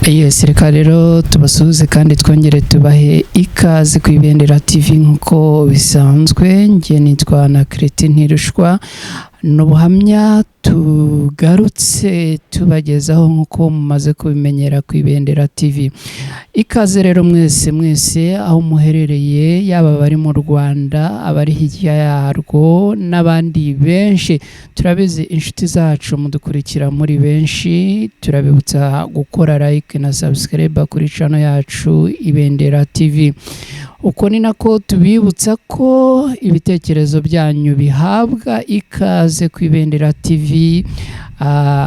Yes, reka rero tubasuhuze kandi twongere tubahe ikaze ku Ibendera TV nk'uko bisanzwe. Njye nitwa na Kereti Ntirushwa. Ni ubuhamya tugarutse tubagezaho nk'uko mumaze kubimenyera ku Ibendera TV. Ikaze rero mwese mwese aho muherereye, yaba abari mu Rwanda, abari hirya yarwo n'abandi benshi. Turabizi inshuti zacu mudukurikira muri benshi. Turabibutsa gukora like na subscribe kuri channel yacu Ibendera TV. Uko ni nako tubibutsa ko ibitekerezo byanyu bihabwa ikaze ku Ibendera TV.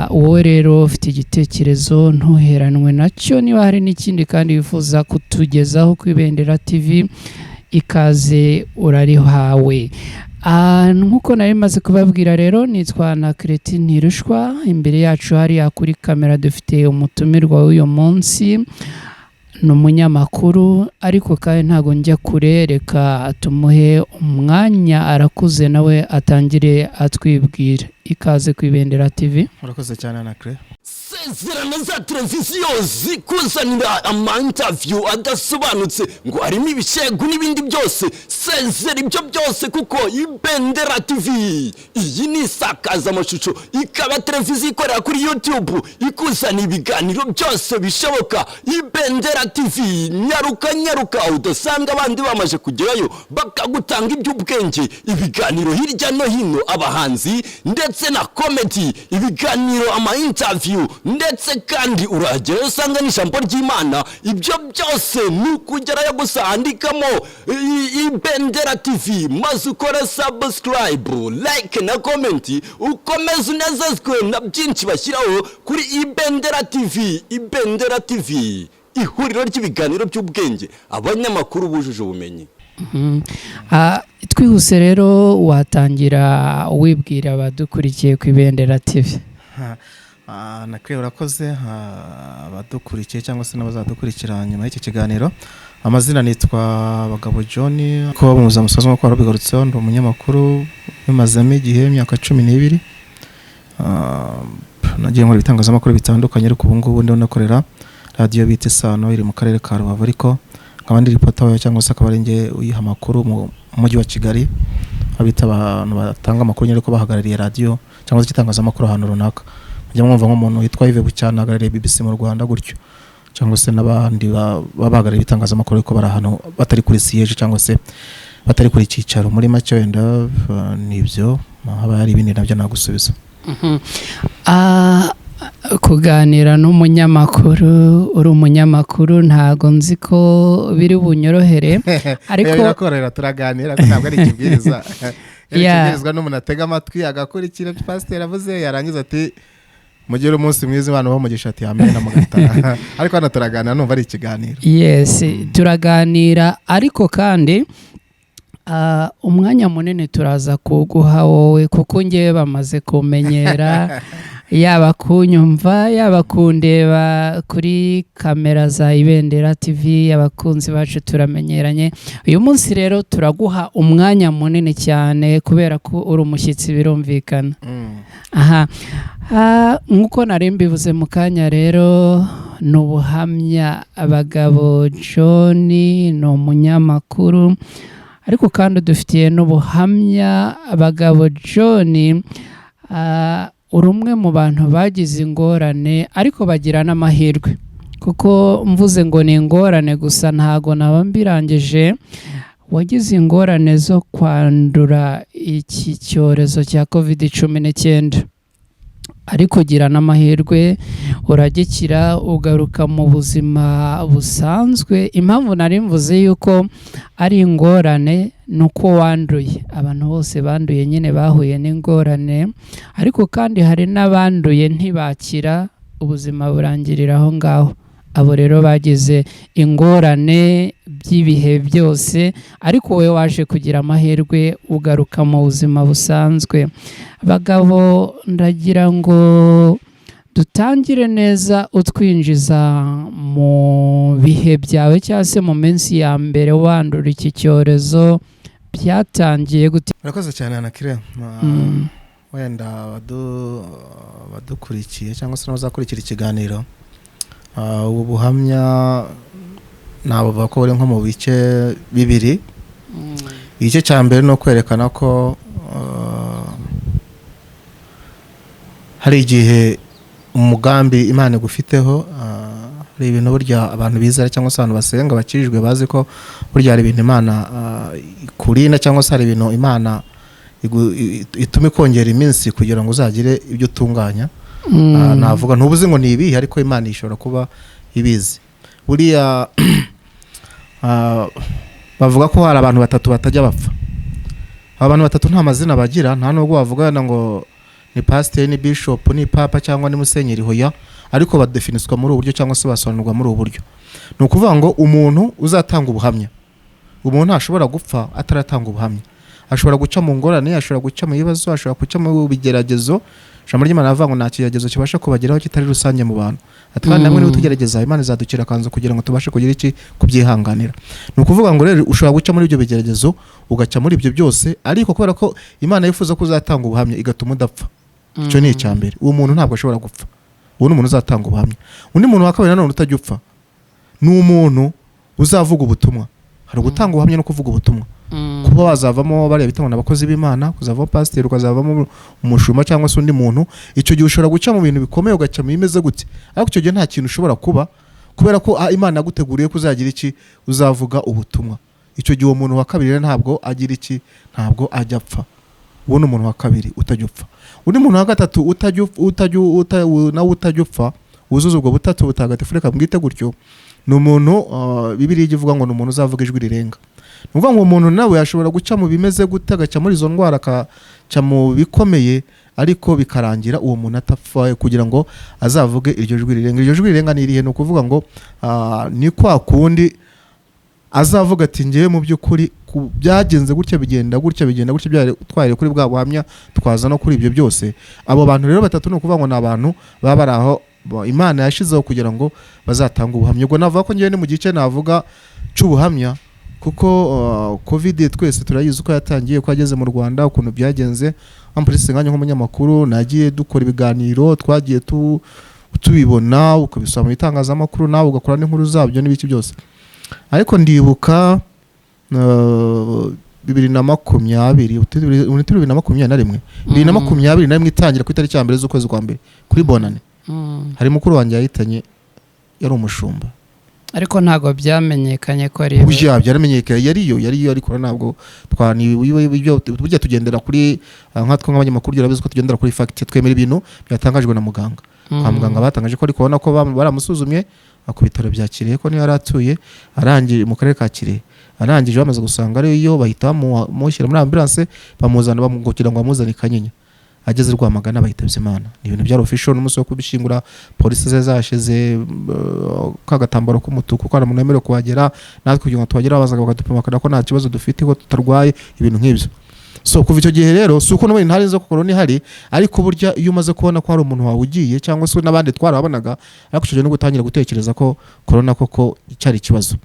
Wowe rero ufite igitekerezo, ntuheranwe nacyo. Niba hari n'ikindi kandi wifuza kutugezaho ku Ibendera TV, ikaze urarihawe. Nk'uko nari maze kubabwira rero, nitwa na Kereti Ntirushwa. Imbere yacu hariya kuri kamera dufite umutumirwa w'uyu munsi, ni umunyamakuru, ariko kandi ntabwo njya kure, reka tumuhe umwanya, arakuze, nawe atangire atwibwira. Ikaze ku Ibendera TV. Murakoze cyane, Anakire. Sezerano za televiziyo zikuzanira ama interview adasobanutse ngo harimo ibishegu n'ibindi byose, sezera ibyo byose, kuko Ibendera TV iyi ni isakazamashusho, ikaba televiziyo ikorera kuri YouTube, ikuzana ibiganiro byose bishoboka. Ibendera TV, nyaruka nyaruka udasanga abandi bamaze kugerayo bakagutanga iby'ubwenge, ibiganiro hirya no hino, abahanzi ndetse na comedy, ibiganiro, ama interview, ndetse kandi urahagera usanga n'ijambo ry'Imana. Ibyo byose ni ukugerayo gusa, andikamo Ibendera TV maze ukore subscribe, like na comment, ukomeze unezezwe na byinshi bashyiraho kuri Ibendera TV. Ibendera TV, ihuriro ry'ibiganiro by'ubwenge, abanyamakuru bujuje ubumenyi. Twihuse rero, watangira wibwira abadukurikiye ku Ibendera TV. Nakwe urakoze. Abadukurikiye cyangwa se n'abazadukurikira nyuma y'iki kiganiro, amazina nitwa Bagabo John. Ko mu buzima busanzwe, nk'uko wabigarutseho, ndi umunyamakuru bimazemo igihe, imyaka 12. Nagiye nkora ibitangazamakuru bitandukanye, ariko ubu ngubu ndiho nakorera radiyo bita Isano, iri mu karere ka Rubavu, ariko nkaba ndi reporter wayo, cyangwa se akaba ari njye uyiha amakuru mu mujyi wa Kigali, aho bita abantu batanga amakuru nyine ariko bahagarariye radiyo cyangwa se igitangazamakuru ahantu runaka. Mujya mwumva nk'umuntu witwa Yves Bucyana ahagarariye BBC mu Rwanda gutyo, cyangwa se n'abandi baba bahagarariye ibitangazamakuru ariko bari ahantu batari kuri siège cyangwa se batari kuri cyicaro. Muri make wenda ni ibyo, haba hari ibindi nabyo nagusubiza. Kuganira n'umunyamakuru, uri umunyamakuru, ntago nzi ko biri bunyorohere, ariko Birakorohera, turaganira, ko ntabwo ari ikibwiriza. Ari ikibwirizwa n'umuntu atega amatwi agakurikira ibyo pasiteri avuze, yarangiza ati: "Mugire umunsi mwiza, Imana umugisha", ati: "Amen", mugataha. Ariko hano turaganira, numva ari ikiganiro. Yes, turaganira, ariko kandi umwanya munini turaza kuguha wowe, kuko ngewe bamaze kumenyera, yaba kunyumva, yaba kundeba kuri kamera za Ibendera TV, abakunzi bacu turamenyeranye. Uyu munsi rero turaguha umwanya munini cyane kubera ko uri umushyitsi, birumvikana. Aha, nk'uko nari mbivuze mu kanya rero, ni ubuhamya. Abagabo John ni umunyamakuru, ariko kandi dufitiye n'ubuhamya. Abagabo John, uri umwe mu bantu bagize ingorane ariko bagira n'amahirwe, kuko mvuze ngo ni ingorane gusa ntago naba mbirangije. Wagize ingorane zo kwandura iki cyorezo cya COVID-19, ariko ugira n'amahirwe uragikira, ugaruka mu buzima busanzwe. Impamvu nari mvuze yuko ari ingorane ni uko wanduye. Abantu bose banduye nyine bahuye n'ingorane, ariko kandi hari n'abanduye ntibakira, ubuzima burangirira aho ngaho. Abo rero bagize ingorane by'ibihe byose, ariko wowe waje kugira amahirwe ugaruka mu buzima busanzwe. Bagabo, ndagira ngo dutangire neza utwinjiza mu bihe byawe, cyangwa se mu minsi ya mbere wandura iki cyorezo. Byatangiye gute? Murakoze cyane, Anakire. Wenda abadukurikiye cyangwa se n'abazakurikira ikiganiro. Ubu buhamya nabuvuga ko buri nko mu bice bibiri. Igice cya mbere ni ukwerekana ko hari igihe umugambi Imana igufiteho, hari ibintu burya abantu bizera cyangwa se abantu basenga bakijijwe bazi ko burya hari ibintu Imana ikurinda, cyangwa se hari ibintu Imana ituma ikongera iminsi kugira ngo uzagire ibyo utunganya. Navuga ntubuze ngo ni ibihe, ariko Imana ishobora kuba ibizi. Buriya bavuga ko hari abantu batatu batajya bapfa. Abantu batatu nta mazina bagira, nta nubwo bavuga ngo ni pasiteri, ni bishop, ni papa cyangwa ni musenyeri, hoya, ariko badefiniswa muri ubu buryo cyangwa se basobanurwa muri ubu buryo. Ni ukuvuga ngo umuntu uzatanga ubuhamya, umuntu ntashobora gupfa ataratanga ubuhamya. Ashobora guca mu ngorane, ashobora guca mu bibazo, ashobora guca mu bigeragezo. Ijambo ry'Imana rivuga ngo nta kigeragezo kibasha kubageraho kitari rusange mu bantu. Ati kandi namwe niba tugerageza, Imana izadukira akanzu kugira ngo tubashe kugira iki? Kubyihanganira. Ni ukuvuga ngo rero ushobora guca muri ibyo bigeragezo, ugaca muri ibyo byose, ariko kubera ko Imana yifuza ko uzatanga ubuhamya igatuma udapfa. Icyo ni icya mbere. Uwo muntu ntabwo ashobora gupfa, uwo ni umuntu uzatanga ubuhamya. Undi muntu wa kabiri nanone utajya upfa ni umuntu uzavuga ubutumwa. Hari ugutanga ubuhamya no kuvuga ubutumwa. Kuba wazavamo bariya bita ngo ni abakozi b'Imana, kuzavamo pasiteri, ukazavamo umushumba cyangwa se undi muntu, icyo gihe ushobora guca mu bintu bikomeye, ugaca mu bimeze gute, ariko icyo gihe nta kintu ushobora kuba, kubera ko Imana yaguteguriye ko uzagira iki? Uzavuga ubutumwa. Icyo gihe uwo muntu wa kabiri rero ntabwo agira iki? Ntabwo ajya apfa. Uwo ni umuntu wa kabiri utajya upfa. Undi muntu wa gatatu utajya nawe utajya upfa, wuzuza ubwo butatu butagatifu, reka mbwite gutyo, ni umuntu Bibiliya ijya ivuga ngo ni umuntu uzavuga ijwi rirenga. Ni ukuvuga ngo umuntu nawe ashobora guca mu bimeze gute, agaca muri izo ndwara, agaca mu bikomeye, ariko bikarangira uwo muntu atapfa, kugira ngo azavuge iryo jwi rirenga. Iryo jwi rirenga ni irihe? Ni ukuvuga ngo ni kwa kundi azavuga ati ngewe mu by'ukuri byagenze gutya, bigenda gutya, bigenda gutya, byari twari kuri bwa buhamya, twaza no kuri ibyo byose. Abo bantu rero batatu ni ukuvuga ngo ni abantu baba bari aho Imana yashyizeho kugira ngo bazatange ubuhamya. Ubwo navuga ko ngewe ni mu gice navuga cy'ubuhamya, kuko COVID twese turayizi uko yatangiye, uko yageze mu Rwanda, ukuntu byagenze. Ampulisi nkanjye nk'umunyamakuru nagiye dukora ibiganiro, twagiye tubibona, ukabisoma mu bitangazamakuru, nawe ugakora n'inkuru zabyo n'ibiki byose. Ariko ndibuka 2020, 2021, 2021 itangira, ku itariki ya 1 z'ukwezi kwa mbere, kuri Bonane, hari mukuru wanjye yahitanye, yari umushumba. Ariko ntabwo byamenyekanye ko ari we. Burya byaramenyekanye, yariyo, ariko ntabwo twani ibyo. Burya tugendera kuri nkatwe nk'abanyamakuru, urabizi ko tugendera kuri fact, twemera ibintu byatangajwe na muganga. Kwa muganga batangaje ko, ariko ubona ko baramusuzumye ku bitaro bya Kirehe, ko niyo yari atuye, arangije mu karere ka Kirehe, arangije bamaze gusanga ariyo, bahita bamushyira muri ambulance, bamuzana kugira ngo bamuzane i Kanyinya. Ageze i Rwamagana bahitabye Imana. Ni ibintu byari official. N'umunsi wo kubishyingura polisi ze zashize ka gatambaro k'umutuku ko hari umuntu wemerewe kuhagera. Natwe kugira ngo tuhagere babazaga bakadupima, bakareba ko nta kibazo dufite, ko tutarwaye, ibintu nk'ibyo. So kuva icyo gihe rero, si uko n'ubundi ntari nzi ko korona ihari, ariko burya iyo umaze kubona ko hari umuntu wawe ugiye, cyangwa se n'abandi twarababonaga, ariko icyo gihe no gutangira gutekereza ko korona koko cyari ikibazo.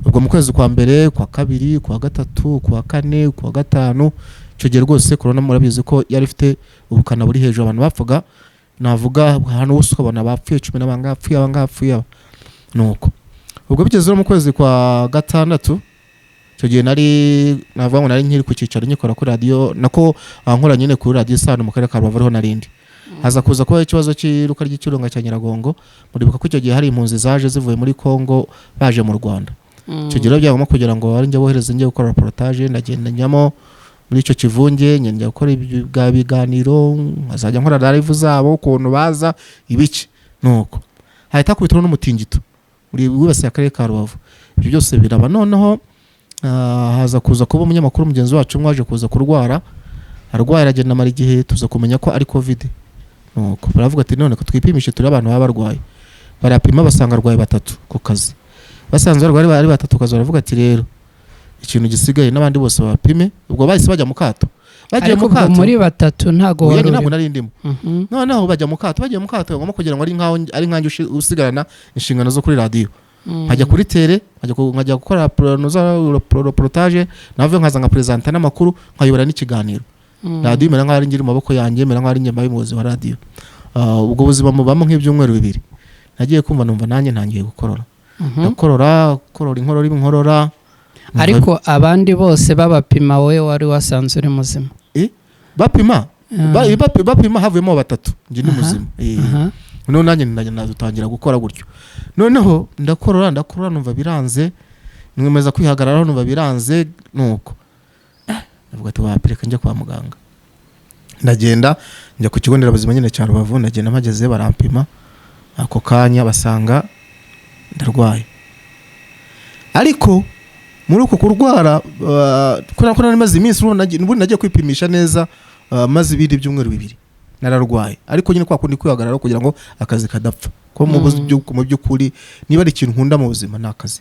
Ubwo mu kwezi kwa mbere, kwa kabiri, kwa gatatu, kwa kane, kwa gatanu, icyo gihe rwose korona murabizi ko yari ifite ubukana buri hejuru. Abantu bapfaga, navuga ahantu hose ukabona bapfuye 10 na bangahe, bapfuye aba ngaba, bapfuye aba. Nuko ubwo bigeze rero mu kwezi kwa gatandatu, icyo gihe nari navuga ngo nari nkiri ku cyicaro nkikora kuri radiyo, nako nkora nyine kuri radiyo Isano mu karere ka Rubavu, ariho narindi. Haza kuza kubaho ikibazo cy'iruka ry'ikirunga cya Nyiragongo. Muribuka ko icyo gihe hari impunzi zaje zivuye muri Kongo baje mu Rwanda. Icyo gihe rero byagomba kugira ngo ari njye bohereze njye gukora reportage. Ndagenda njyamo muri icyo kivunge, ngenda gukora bwa biganiro, nkazajya nkora live zabo ukuntu baza ibice. Nuko hahita hakubitwa n'umutingito uri wibasiye akarere ka Rubavu. Ibyo byose biraba. Noneho haza kuza kuba umunyamakuru mugenzi wacu umwe waje kuza kurwara, arwaye aragenda amara igihe, tuza kumenya ko ari COVID. Nuko baravuga ati none ko twipimishe turebe abantu baba barwaye. Barapima basanga arwaye batatu ku kazi. Basanze barwaye ari batatu ku kazi, baravuga ati rero ikintu gisigaye n'abandi bose bapime. Ubwo bahise bajya mu kato, bagiye Ariko mu ubwo kato. muri batatu ntago Oya, wari ntabwo urimo. nari ndimo. Noneho bajya mu kato, bagiye mu kato ngomba kugira ngo ari nkaho ari nkanjye usigarana inshingano zo kuri radiyo, nkajya kuri terrain, nkajya gukora reportage, nave nkaza nka presenta n'amakuru, nkayobora n'ikiganiro. Radiyo imera nkaho ari ngiri mu maboko yanjye, imera nkaho ari njye mbaye umuyobozi wa radiyo. Ubwo buzima mubamo nk'ibyumweru 2. Nagiye kumva numva nanjye ntangiye gukorora, ndakorora, korora inkorora inkorora. Ariko abandi bose babapima, wowe wari wasanze uri muzima? Bapima, bapima havuyemo batatu, njye ni muzima. Noneho nanjye nadutangira gukora gutyo. Noneho ndakorora, ndakorora, numva biranze, nkomeza kwihagararaho, numva biranze. Nuko ndavuga ati wapireka njya kwa muganga. Ndagenda njya ku kigo nderabuzima nyine cya Rubavu. Ndagenda, mpageze barampima ako kanya basanga ndarwaye. Ariko muri uko kurwara, kubera ko nari maze iminsi, ubundi nagiye kwipimisha neza, maze ibindi byumweru 2 nararwaye, ariko nyine kwa kundi kwihagararaho kugira ngo akazi kadapfa. Ko mu by'ukuri niba ari ikintu nkunda mu buzima ni akazi.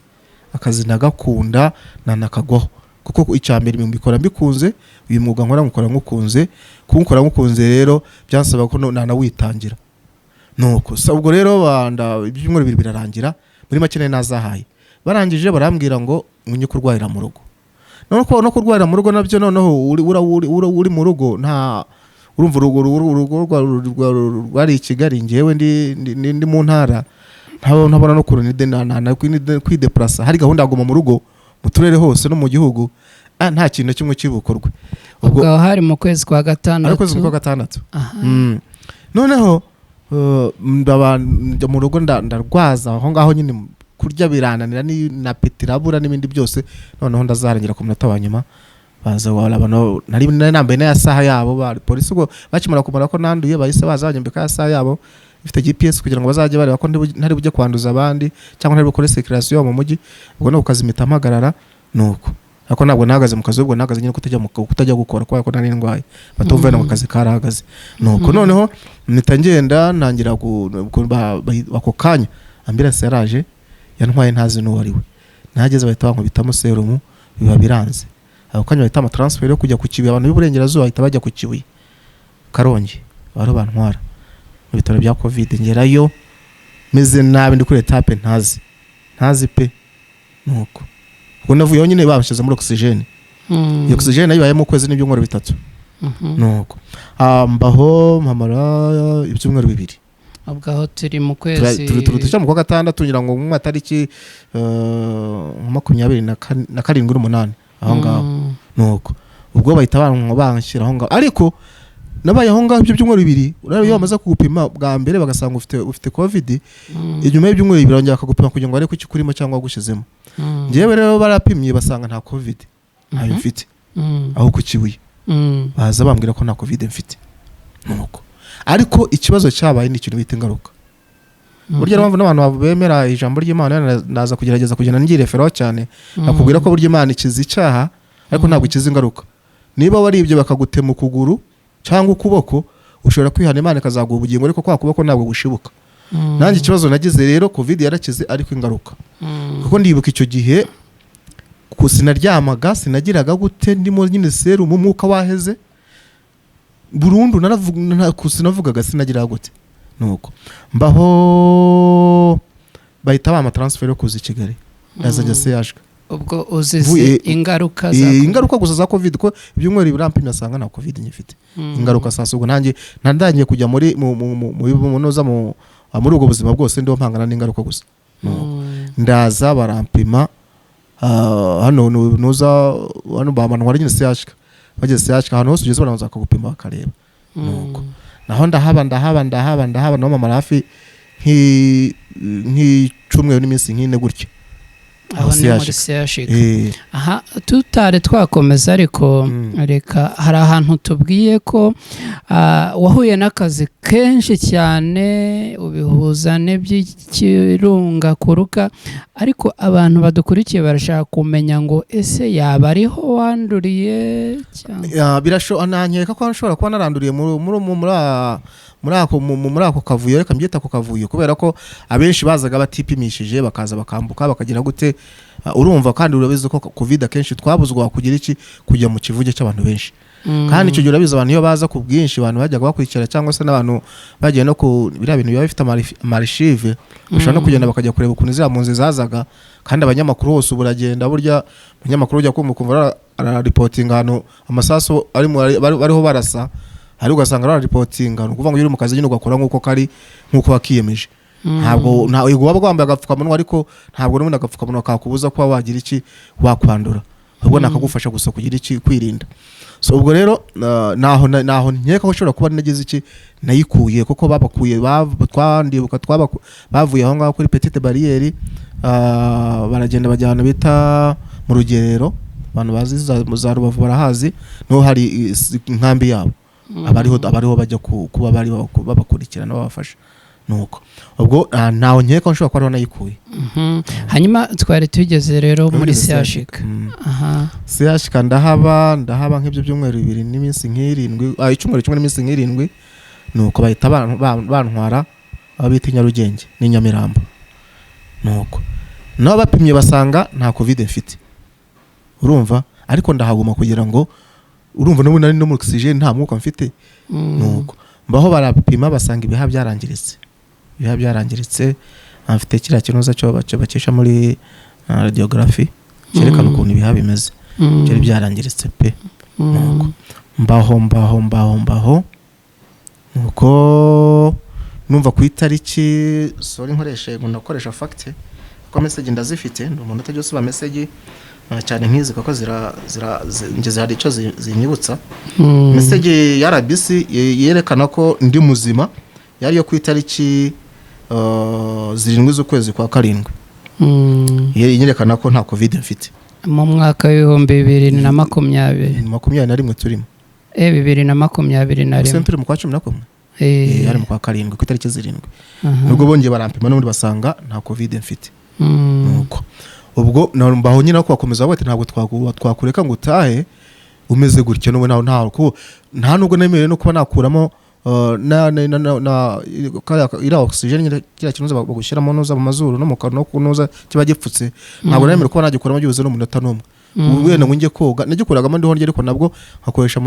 Akazi ndagakunda, nanakagwaho, kuko icya mbere mbikora mbikunze. Uyu mwuga nkora nkukora nkukunze. Kuwukora nkukunze rero byansaba ko nanawitangira. Nuko ubwo rero ibyumweru 2 birarangira, muri make nari nazahaye. Barangije barambwira ngo ngunye kurwarira mu rugo. Noneho no kurwarira mu rugo nabyo, noneho uri mu rugo, nta urumva urugo rwari i Kigali, ngewe ndi mu ntara, ntabona no kuntu kwideplasa. Hari gahunda ya guma mu rugo mu turere hose no mu gihugu, nta kintu na kimwe kibukorwe. Ubwo aho hari mu kwezi kwa gatandatu? Ari kwezi kwa gatandatu. Noneho njya mu rugo, ndarwaza aho ngaho nyine, kurya birananira, na peti irabura n'ibindi byose. Noneho ndazarangira ku munota wa nyuma baza abantu, nari nambaye n'aya saha yabo ba polisi. Ubwo bakimara kumara ko nanduye, bahise baza banyambika ya saha yabo ifite GPS kugira ngo bazajye bareba ko ntari bujye kwanduza abandi cyangwa ntari bukore circulation mu mujyi. Ubwo no kukazimita mpagarara. Nuko ariko ntabwo nahagaze mu kazi, ubwo nahagaze nyine kutajya gukora kubera ko nari ndwaye, batumva ngo akazi karahagaze. Nuko noneho mpita ngenda ntangira ako kanya ambulance yaraje yantwaye, ntazi n'uwo ari we. Nahageze bahita bankubitamo serumu, biba biranze. Ako kanya bahita amatransfer yo kujya ku Kibuye. Abantu b'iburengerazuba bahita bajya ku Kibuye, Karongi, baro bantwara mu bitaro bya Covid. Ngerayo meze nabi, ndi kuri etape ntazi pe. Nuko ubwo navuyeho nyine banshyize muri oxygene. Iyo oxygene nayibayemo ukwezi n'ibyumweru 3. Nuko mbaho mpamara ibyumweru 2. Ubwo aho turi mu kwezi turi mu kwa gatandatu, ngira ngo mu matariki 27 n'umunani aho ngaho. Nuko ubwo bahita banshyira aho ngaho, ariko nabaye aho ngaho ibyo byumweru 2. Urabona iyo bamaze kugupima bwa mbere bagasanga ufite Covid, inyuma y'ibyumweru 2 barongera bakagupima kugira ngo barebe ko ikikurimo cyangwa wagushyizemo. Njyewe rero barapimye basanga nta Covid ntayo mfite. Aho ku Kibuye baza bambwira ko nta Covid mfite. Nuko ariko ikibazo cyabaye ni ikintu bita ingaruka. Burya mpamvu n'abantu bemera ijambo ry'Imana, naza kugerageza kugenda ndireferaho cyane, nakubwira ko burya Imana ikiza icyaha ariko ntabwo ikiza ingaruka. Niba waribye bakagutema ukuguru cyangwa ukuboko, ushobora kwihana Imana ikazaguha ubugingo, ariko kwa kuboko ntabwo gushibuka. Nanjye ikibazo nagize rero, Covid yarakize ariko ingaruka, kuko ndibuka icyo gihe sinaryamaga, sinagiraga gute, ndimo nyine serumu, umwuka waheze burundu, sinavugaga, sinagiraga gute. Nuko mbaho bahita bampa transfer yo kuza i Kigali, ndazajya CHK. Ubwo uzize ingaruka za ingaruka gusa za Covid, ko ibyumweru birampimye asanga nta Covid nyifite. Ingaruka sasa, ubwo nanjye ntandangiye kujya muri munoza muri ubwo buzima bwose ndiho mpangana n'ingaruka gusa. Ndaza barampima, hano nuza hano bamantwara nyine CHK. Bageze CHK, ahantu hose ugeze barabanza bakagupima bakareba. Nuko naho ndahaba ndahaba ndahaba ndahaba, naho mamara hafi nk'icyumweru n'iminsi nk'ine gutya. Aho ni muri CHK. Aha tutari twakomeza ariko reka, hari ahantu tubwiye ko wahuye n'akazi kenshi cyane, ubihuza n'iby'ikirunga kuruka, ariko abantu badukurikiye barashaka kumenya ngo ese yaba ariho wanduriye cyangwa? Nankeka ko nshobora kuba naranduriye muri ako kavuyo, reka mbyita ako kavuyo, kubera ko abenshi bazaga batipimishije, bakaza bakambuka bakagira gute. Urumva kandi urabizi ko Covid akenshi twabuzwa kugira iki, kujya mu kivuge cy'abantu benshi. Kandi icyo gihe urabizi abantu iyo baza ku bwinshi, abantu bajyaga bakurikira, cyangwa se n'abantu bagiye no ku biriya bintu biba bifite amarishive, bashobora no kugenda bakajya kureba ukuntu ziriya mpunzi zazaga. Kandi abanyamakuru hose ubu uragenda, burya umunyamakuru ujya kumva ukumva araripotinga ahantu amasasu bariho barasa, hari ugasanga araripotinga. Ni ukuvuga ngo iyo uri mu kazi nyine ugakora nk'uko kari, nk'uko wakiyemeje. Ntabwo yego waba wambaye agapfukamunwa, ariko ntabwo n'ubundi agapfukamunwa kakubuza kuba wagira iki, wakwandura, ahubwo nakagufasha gusa kugira iki, kwirinda. So ubwo rero naho nkeka ko ushobora kuba nagize iki, nayikuye, kuko babakuye twandibuka bavuye aho ngaho kuri Petite Barrière, baragenda bajya ahantu bita mu Rugerero. Abantu bazi za Rubavu barahazi, niho hari inkambi yabo, abariho bajya kuba bari babakurikirana, babafasha. Nuko ubwo ntaho nkeka ko nshobora kuba ariho nayikuye. Hanyuma twari tugeze rero muri Muri CHUK. Aha. CHUK ndahaba nk'ibyo byumweru 2 n'iminsi nk'irindwi, icyumweru kimwe n'iminsi nk'irindwi. Nuko bahita bantwara aho bita i Nyarugenge n'i Nyamirambo. Nuko nabo bapimye basanga nta COVID mfite, urumva, ariko ndahaguma kugira ngo, urumva, n'ubu nari no muri oxygen, nta mwuka mfite. Nuko mbaho, barapima basanga ibihaha byarangiritse, ibihaha byarangiritse. Mfite kiriya kinuza cyo bakesha muri radiographie cyerekana ukuntu ibihaha bimeze. Byari byarangiritse pe. Nuko mbaho, mbaho, mbaho, mbaho. Nuko numva ku itariki, sorry, nkoresha, ngo ndakoresha fact kuko message ndazifite, ndi umuntu utajya usiba message, cyane nk'izi kuko zira zira ngeze hari icyo zinyibutsa. Message ya RBC yerekana ko ndi muzima yari yo ku itariki 7 z'ukwezi kwa karindwi. Yerekana ko nta COVID mfite. Mu mwaka w'2020? 21 turimo. 2021. Ese turi mu kwa 11? Yari mu kwa karindwi ku itariki 7. Nubwo bongeye barampima n'ubundi basanga nta COVID mfite. Nuko ubwo mbaho nyine, ko bakomeza bavuga ati ntabwo twakureka ngo utahe umeze gutya. N'ubu nta nubwo nemerewe no kuba nakuramo na na na na na iriya oxygen nyine, kiriya kintu bagushyiramo nuza mu mazuru no mu kanwa no kunoza kiba gipfutse, ntabwo nemerewe kuba nagikuramo byibuze n'umunota n'umwe. Wenda ngo njye koga, nagikuragamo ndiho ndya, ariko nabwo nkakoresha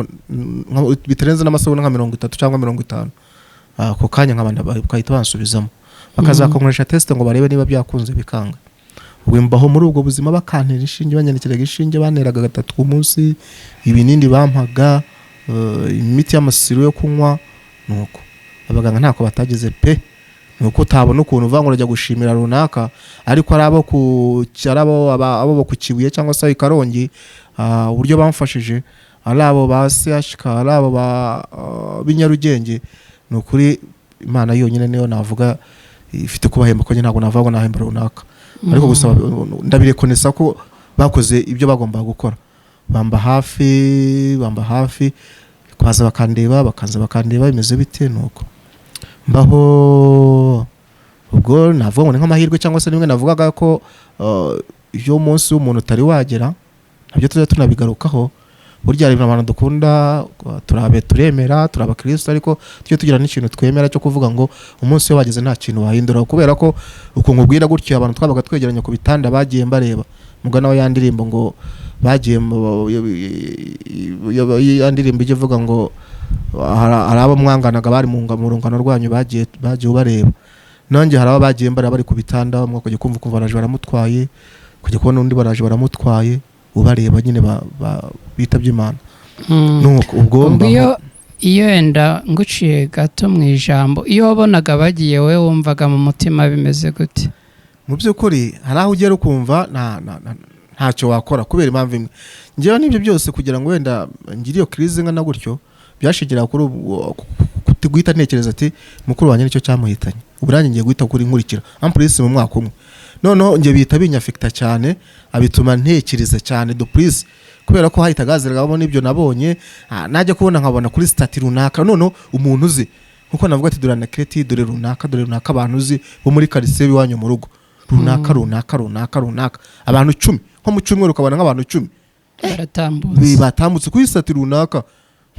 bitarenze n'amasegonda nka 30 cyangwa 50, ako kanya nkabanda bagahita bansubizamo, bakazakankoresha test ngo barebe niba byakunze, bikanga. Ubwo mbaho muri ubwo buzima, bakantera inshinge, banyandikiraga inshinge, banteraga gatatu ku munsi, ibinini bampaga, imiti y'amasiro yo kunywa. Nuko abaganga ntako batagize pe. Nuko utabona ukuntu uvuga ngo urajya gushimira runaka, ariko ari abo ku ari abo abo ku Kibuye cyangwa se i Karongi, uburyo bamfashije, ari abo ba CHK, ari abo ba b'i Nyarugenge, ni ukuri Imana yonyine niyo navuga ifite kubahemba, ko njye ntabwo navuga ngo nahemba runaka, ariko gusa ndabirekonesa ko bakoze ibyo bagombaga gukora, bamba hafi, bamba hafi, baza bakandeba, bakaza bakandeba bimeze bite. Nuko mbaho. Ubwo navuga ngo ni nk'amahirwe, cyangwa se nimwe navugaga ko iyo umunsi w'umuntu utari wagera, nabyo tujya tunabigarukaho. Burya hari abantu dukunda, turabe turemera, turi abakristo, ariko tujye tugira n'ikintu twemera cyo kuvuga ngo umunsi iyo wageze nta kintu wahindura, kubera ko ukuntu ubwira gutyo, abantu twabaga twegeranye ku bitanda bagiye mbareba, mugana wa ya ndirimbo ngo bagiye ya ndirimbo ijya ivuga ngo hari abo mwanganaga bari mu rungano rwanyu bagiye ubareba. Nanjye hari abo bagiye mbareba bari ku bitanda, umwe ukajya kumva ukumva baraje baramutwaye, ukajya kubona undi baraje baramutwaye, ubareba nyine bitabye Imana. Nuko ubwo Ubwo mbaho. Iyo wenda nguciye gato mu ijambo, iyo wabonaga bagiye, wowe wumvaga mu mutima bimeze gute? Mu by'ukuri hari aho ugera ukumva ntacyo wakora, kubera impamvu imwe. Ngewe n'ibyo byose kugira ngo wenda ngire iyo crise ingana gutyo, byashingira kuri guhita ntekereza ati mukuru wanjye nicyo cyamuhitanye, ubu nanjye ngiye guhita kuri nkurikira ampurisi mu mwaka umwe. Noneho njye bihita binyafekita cyane, abituma ntekereza cyane de plus, kubera ko hahitaga haziragamo n'ibyo nabonye, najya kubona nkabona kuri status runaka, noneho umuntu uzi nkuko navuga ati dore Anakireti, dore runaka, dore runaka, abantu uzi bo muri karitsiye iwanyu mu rugo runaka, runaka, runaka, runaka, abantu 10, nko mu cyumweru ukabona nk'abantu 10 baratambutse, batambutse kuri status runaka,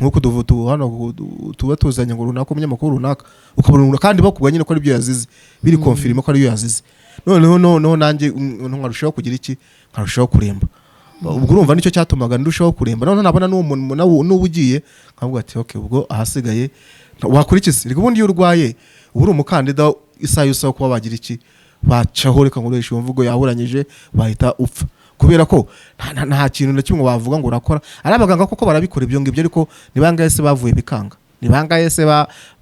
nk'uko hano tuba tuzanye ngo runaka, umunyamakuru runaka, ukabona kandi bakubwa nyine ko aribyo yazize, biri confirmé ko aribyo yazize. Noneho nanjye nkarushaho kugira iki, nkarushaho kuremba. Ubwo urumva nicyo cyatumaga ndushaho kuremba. Noneho nabona n'uwo muntu nawe n'ubu ugiye, nkavuga ati okay, ubwo ahasigaye wakora iki se? Reka ubundi iyo urwaye uba uri umukandida isaha yose wo kuba bagira iki, bacaho, reka nkoresha iyo mvugo yahuranyije, bahita upfa, kubera ko nta kintu na kimwe wavuga ngo urakora. Ari abaganga koko barabikora ibyo ngibyo, ariko ni bangahe se bavuye bikanga? Ni bangahe se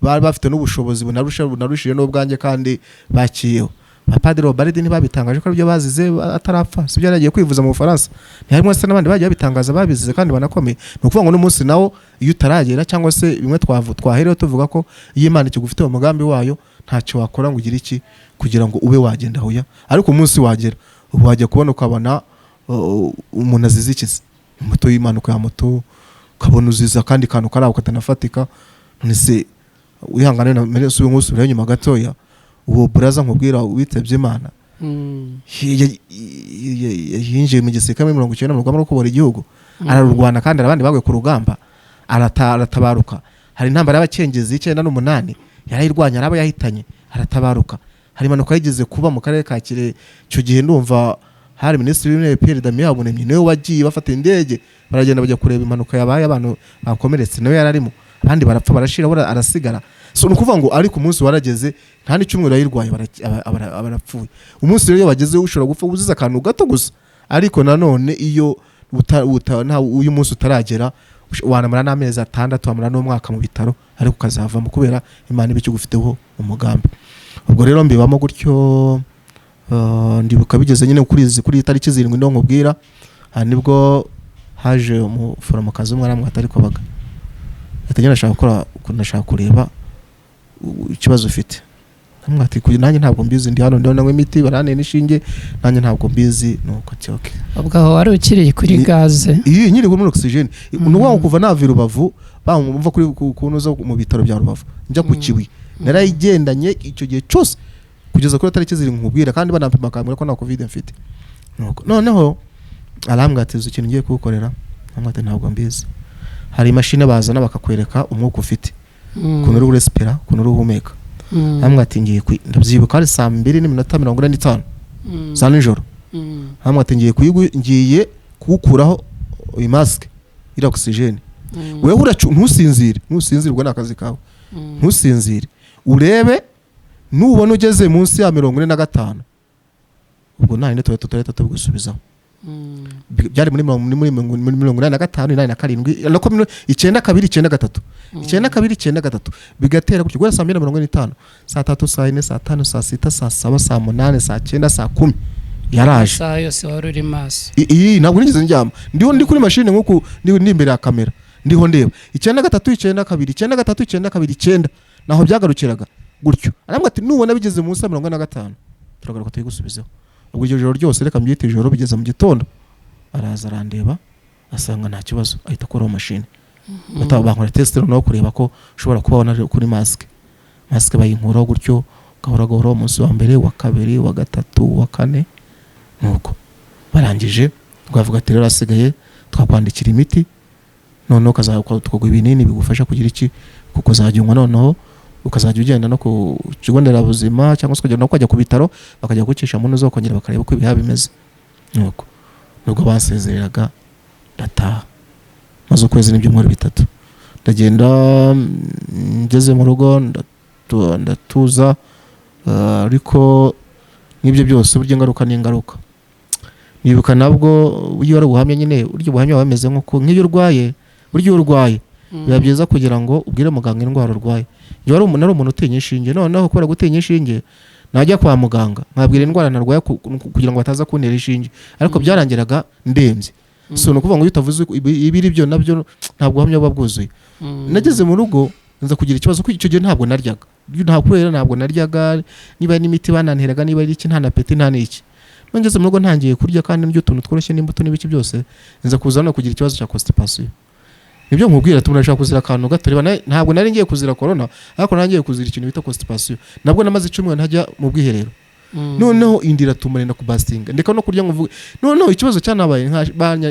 bari bafite n'ubushobozi bunarushije n'ubwanjye kandi bakiyeho? Bapadiri Obaridi ntibabitangaje ko aribyo bazize atarapfa? Si byo yari yagiye kwivuza mu Bufaransa? Ntiharimo se n'abandi bagiye babitangaza babizize kandi banakomeye? Ni ukuvuga ngo n'umunsi nawo iyo utaragera, cyangwa se bimwe twaherewe tuvuga ko iyo Imana ikigufite mu mugambi wayo, ntacyo wakora ngo ugire iki kugira ngo ube wagenda hoya. Ariko umunsi wagera, ubu wajya kubona ukabona umuntu azize ikizi, moto y'impanuka ya moto, ukabona uzize akandi kantu kari aho katanafatika. None se wihangane na mbere nk'usubirayo inyuma gatoya, uwo buraza nkubwira witabye Imana, yinjiye mu gisirikare muri 90 mu rugamba rwo kubohora igihugu, ararurwana, kandi hari abandi baguye ku rugamba, aratabaruka. Hari intambara y'abacengezi 98, yarayirwanya, araba yahitanye, aratabaruka. Hari impanuka yigeze kuba mu karere ka Kirehe, icyo gihe ndumva hari Minisitiri w'Intebe Pierre Damien Habumuremyi, niwe wagiye bafata indege baragenda bajya kureba impanuka yabaye, abantu bakomeretse, nawe yararimo, abandi barapfa barashira, we arasigara. So ni ukuvuga ngo ariko umunsi warageze, nta n'icyumweru yayirwaye, barapfuye. Umunsi rero iyo wageze ushobora gupfa uzize akantu gato gusa. Ariko nanone iyo uyu munsi utaragera, wanamara n'amezi 6, wamara n'umwaka mu bitaro, ariko ukazavamo kubera Imana iba ikigufiteho umugambi. Ubwo rero mbibamo gutyo. Ndibuka bigeze nyine kuri iyi tariki 7 niho nkubwira, aha nibwo haje umuforomokazi umwe, aramwata, ariko baga ati njye ndashaka gukora, ndashaka kureba ikibazo ufite. Ndamubwira ati nanjye ntabwo mbizi, ndi hano ndiho nanywa imiti, barantera inshinge, nanjye ntabwo mbizi. Nuko ati okay. Ubwo aho wari ukiri kuri gaze? Iyi nyiri muri oxygène. Ni ukuvuga ngo kuva nava i Rubavu, bamva kuri ku ntuza mu bitaro bya Rubavu njya ku Kibuye, narayigendanye icyo gihe cyose kugeza kuri tariki 7 nkubwira, kandi banampima bakambwira ko nta COVID mfite. Nuko noneho arambwira ati uzi ikintu ngiye kugukorera? Arambwira ati ntabwo mbizi. Hari imashini bazana bakakwereka umwuka ufite, ukuntu uri urespira, ukuntu uri uhumeka. Arambwira ati ngiye ndabyibuka hari saa 2:45 za nijoro. Arambwira ati ngiye kuwukuraho iyi masque iriya oxygène, wewe uracu ntusinzire, ntusinzire, ubwo ni akazi kawe, ntusinzire, urebe nubona ugeze munsi ya 45, ubwo nta yindi turahita tubigusubizaho. Byari muri 85, 87, nako 92, 93, 92, 93, bigatera gutyo guhera saa 2:45, saa 3, saa 4, saa 5, saa 6, saa 7, saa 8, saa 9, saa 10 yaraje. Isaha yose wari uri maso? Iyi ntabwo nigeze ndyama, ndiho ndi kuri mashine nk'uku ndi imbere ya kamera, ndiho ndeba 93, 92, 93, 92, 90, naho byagarukiraga gutyo. Arambwira ati nubona bigeze munsi ya 45 turagaruka tuyigusubizeho. Ubwo iryo joro ryose, reka mbyite ijoro, bigeze mu gitondo araza arandeba, asanga nta kibazo, ahita akuraho mashine. Bankora test noneho kureba ko ushobora kuba wanaje kuri masque, masque bayinkuraho gutyo gahoro gahoro, umunsi wa mbere, wa kabiri, wa gatatu, wa kane. Nuko barangije twavuga ati rero hasigaye twakwandikira imiti, noneho tukaguha ibinini bigufasha kugira iki, kuko uzajya unywa, noneho ukazajya ugenda no ku kigo nderabuzima cyangwa se ukagenda no ukajya ku bitaro, bakajya kugucisha mu ntuza, bakongera bakareba uko ibihaha bimeze. Nuko nubwo bansezereraga ndataha, maze ukwezi n'ibyumweru 3 ndagenda. Ngeze mu rugo ndatuza, ariko n'ibyo byose burya ingaruka ni ingaruka. Nibuka nabwo iyo wari ubuhamya nyine, burya ubuhamya buba bumeze nk'uko nk'iyo urwaye, burya iyo urwaye biba byiza kugira ngo ubwire muganga indwara urwaye. Njye wari umuntu, nari umuntu utinya inshinge, noneho kubera gutinya inshinge najya kwa muganga nkabwira indwara narwaye kugira ngo bataza kuntera inshinge, ariko byarangiraga ndembye. So ni ukuvuga ngo iyo utavuze ibiri byo nabyo ntabwo ubuhamya buba bwuzuye. Nageze mu rugo nza kugira ikibazo kuko icyo gihe ntabwo naryaga, nta kubera ntabwo naryaga, niba ari n'imiti bananteraga, niba ari iki, nta na appétit, nta n'iki. None ngeze mu rugo ntangiye kurya kandi ndya utuntu tworoshye n'imbuto n'ibiki byose, nza kuza no kugira ikibazo cya constipation. Nibyo nkubwira ati umuntu ashobora kuzira akantu gato. Reba ntabwo nari ngiye kuzira corona, ariko nari ngiye kuzira ikintu bita constipation. Nabwo namaze icyumweru ntajya mu bwiherero. Noneho inda iratuma nenda kubastinga, ndeka no kurya ngo mvuge. Noneho ikibazo cyanabaye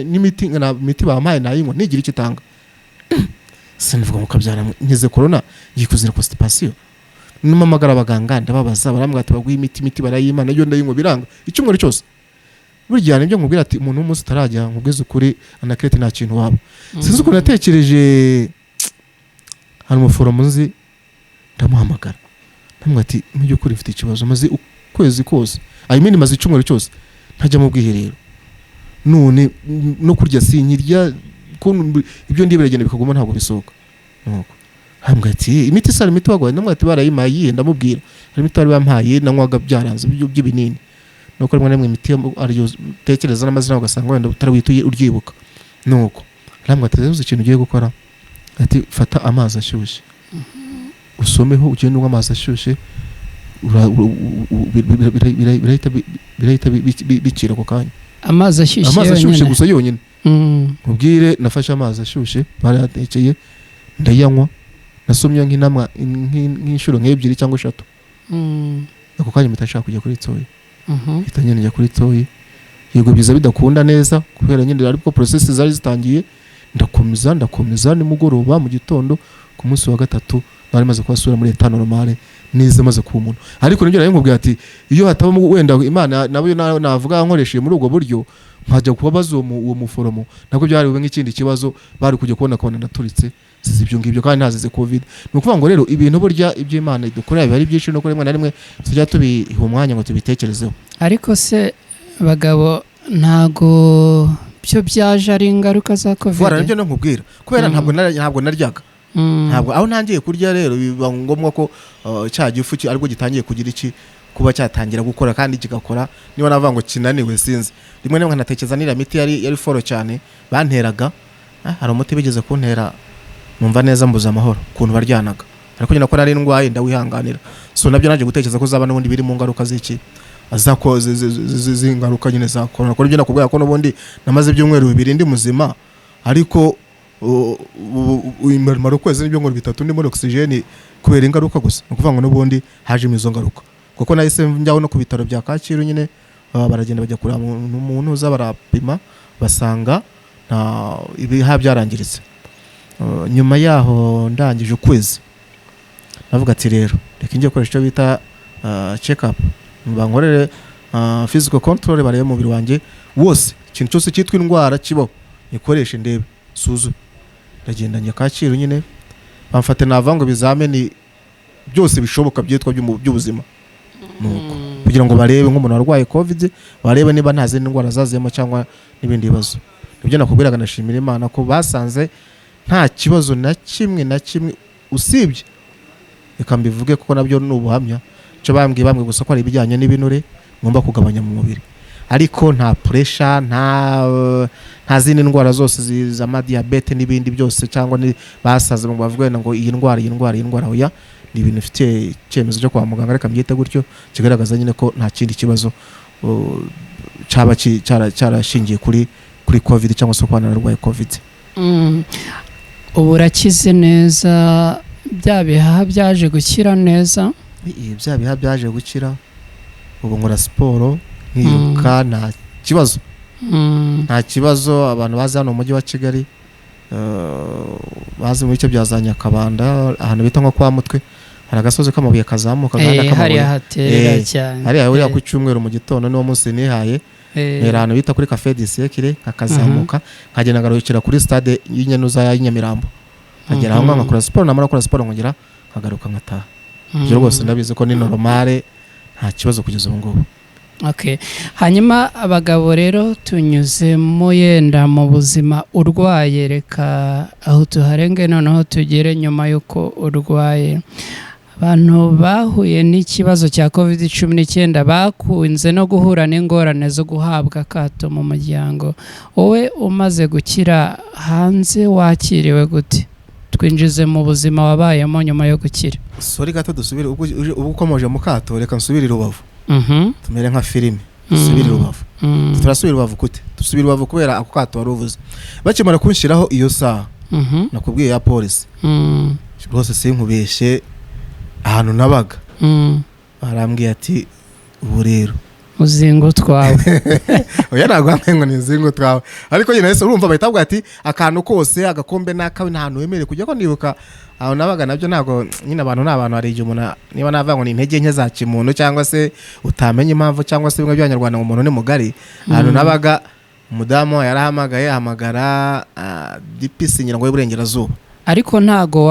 n'imiti na imiti bampaye nayinywa ntigira icyo itanga. Sinivuga ngo kabyara nkize corona, ngiye kuzira constipation. Numamagara abaganga ndababaza, barambwira ati baguhe imiti, imiti barayimpa, nayo ndayinywa biranga icyumweru cyose. Burya nibyo nkubwira ati umuntu w'umunsi utarajya, nkubwize ukuri anakirete, nta kintu waba. Sinzi ukuntu natekereje, hari umuforomo nzi, ndamuhamagara, ndamubwira ati mu by'ukuri mfite ikibazo, maze ukwezi kose, I mean maze icyumweru cyose ntajya mu bwiherero, none no kurya sinkirya, ko ibyo ndiye biragenda bikaguma ntabwo bisohoka. Nuko Arambwira ati imiti se, hari imiti waguhaye? Ndamubwira ati barayimpaye. Iyihe? Ndamubwira hari imiti bari bampaye nanywaga byaranze by'ibinini, nuko rimwe na rimwe imiti ariyo utekereza n'amazina ugasanga wenda utari wihita uryibuka. Nuko arambwira ati uzi ikintu ugiye gukora? Ati fata amazi ashyushye usomeho, ugende unywa amazi ashyushye, birahita bikira ako kanya. Amazi ashyushye? Amazi ashyushye. Yonyine? Gusa yonyine. Nkubwire, nafashe amazi ashyushye barayatekeye ndayanywa, nasomye nk'inamwa nk'inshuro nk'ebyiri cyangwa eshatu. Ako kanya mpita nshaka kujya kuri toyi. Mpita nyine njya kuri toyi, yego biza bidakunda neza kubera nyine ariko process zari zitangiye. Ndakomeza, ndakomeza, nimugoroba, mu gitondo, ku munsi wa gatatu nari maze kuhasubira muri état normale neza, maze kuba umuntu. Ariko nibyo nari nkubwiye ati iyo hatabamo wenda Imana nabo navuga nkoresheje muri ubwo buryo nkajya kubabaza uwo muforomo, nabwo byari bube nk'ikindi kibazo, bari kujya kubona akabona ndaturitse zize ibyo ngibyo kandi ntazize COVID. Ni ukuvuga ngo rero ibintu burya ibyo Imana idukorera biba ari byinshi, nuko rimwe na rimwe tujya tubiha umwanya ngo tubitekerezeho. Ariko se bagabo, ntago byo byaje ari ingaruka za Voilà, COVID? nibyo no nkubwira kubera ntabwo naryaga. Ntabwo aho ntangiye kurya rero biba ngombwa ko cya gifu aribwo gitangiye kugira iki, kuba cyatangira gukora kandi kigakora, niba navuga ngo kinaniwe sinzi. Rimwe na rimwe nkanatekereza n'iriya miti yari fort cyane banteraga. Hari umuti bigeze kuntera numva neza mbuze amahoro ukuntu baryanaga, ariko nyine ko nari ndwaye ndawihanganira. So nabyo naje gutekereza ko zaba n'ubundi biri mu ngaruka z'iki zako z'ingaruka nyine za corona, kuko nibyo nakubwira ko n'ubundi namaze ibyumweru 2 ndi muzima, ariko mara ukwezi n'ibyumweru 3 ndi muri oxygène kubera ingaruka gusa. Ni ukuvuga ngo n'ubundi hajemo izo ngaruka, kuko nahise njyaho no ku bitaro bya Kacyiru nyine, baragenda bajya kureba umuntu uza, barapima basanga nta ibihaha byarangiritse. Nyuma yaho ndangije ukwezi navuga ati rero reka njye gukoresha icyo bita check up, bankorere physical control, barebe umubiri wanjye wose, ikintu cyose cyitwa indwara kibaho nikoreshe ndebe suzume. Ndagenda njya Kacyiru nyine, bamfata nava ngo ibizamini byose bishoboka byitwa by'ubuzima, nuko kugira ngo barebe nk'umuntu warwaye COVID, barebe niba nta zindi ndwara zaziyemo cyangwa n'ibindi bibazo. Nibyo nakubwiraga, ndashimira Imana ko basanze nta kibazo na kimwe na kimwe, usibye reka mbivuge kuko nabyo ni ubuhamya, icyo bambwiye gusa ko ari ibijyanye n'ibinure ngomba kugabanya mu mubiri, ariko nta pressure, nta zindi ndwara zose z'amadiyabete n'ibindi byose, cyangwa ni basaze ngo bavuge wenda ngo iyi ndwara, iyi ndwara, iyi ndwara, oya. Ni ibintu bifitiye icyemezo cyo kwa muganga, reka mbyite gutyo, kigaragaza nyine ko nta kindi kibazo cyaba cyarashingiye kuri COVID cyangwa se kuba nararwaye COVID. Ubu urakize neza, bya bihaha byaje gukira neza? Bya bihaha byaje gukira, ubu nkora siporo nkiruka, nta kibazo. Nta kibazo. Abantu bazi hano mu mujyi wa Kigali, bazi mu bice bya za Nyakabanda, ahantu bita nko kwa Mutwe, hari agasozi k'amabuye kazamuka, agahanda k'amabuye. Hariya haterera cyane. Hariya buriya ku cyumweru mu gitondo niwo munsi nihaye, mpera ahantu bita kuri Cafe du Siècle, nkakazamuka nkagenda ngarukira kuri stade y'Inyanuza y'Inyamirambo, nkagera aho ngaho nkakora siporo, namara gukora siporo nkongera nkagaruka nkataha. Ibyo rwose ndabizi ko ni normale, nta kibazo kugeza ubu ngubu. Okay. Hanyuma abagabo rero tunyuzemo yenda mu buzima urwaye, reka aho tuharenge noneho tugere nyuma y'uko urwaye. Abantu bahuye n'ikibazo cya COVID-19 bakunze no guhura n'ingorane zo guhabwa akato mu muryango. Wowe umaze gukira hanze wakiriwe gute? Twinjize mu buzima wabayemo nyuma yo gukira. Sorry gato dusubire, ubwo ukomoje mu kato, reka nsubire i Rubavu. Tumere nka filime, dusubire i Rubavu. Turasubira i Rubavu gute? Dusubira i Rubavu kubera ako kato wari uvuze. Bakimara kunshyiraho iyo saha nakubwiye ya polisi, rwose sinkubeshye, ahantu nabaga barambwiye ati ubu rero uzinga utwawe. Oya, ntabwo bambwiye ngo ni inzingo twawe, ariko nyine nahise urumva bahita bavuga ati akantu kose, agakombe n'akawe, nta hantu wemerewe kujya. Ko nibuka aho nabaga nabyo, ntabwo nyine abantu ni abantu, hari igihe umuntu niba navuga ngo ni intege nke za kimuntu cyangwa se utamenya impamvu cyangwa se bimwe by'Abanyarwanda ngo umuntu ni mugari. Ahantu nabaga umudamu yarahamagaye, ahamagara DPC ngira ngo y'Iburengerazuba. Ariko ntago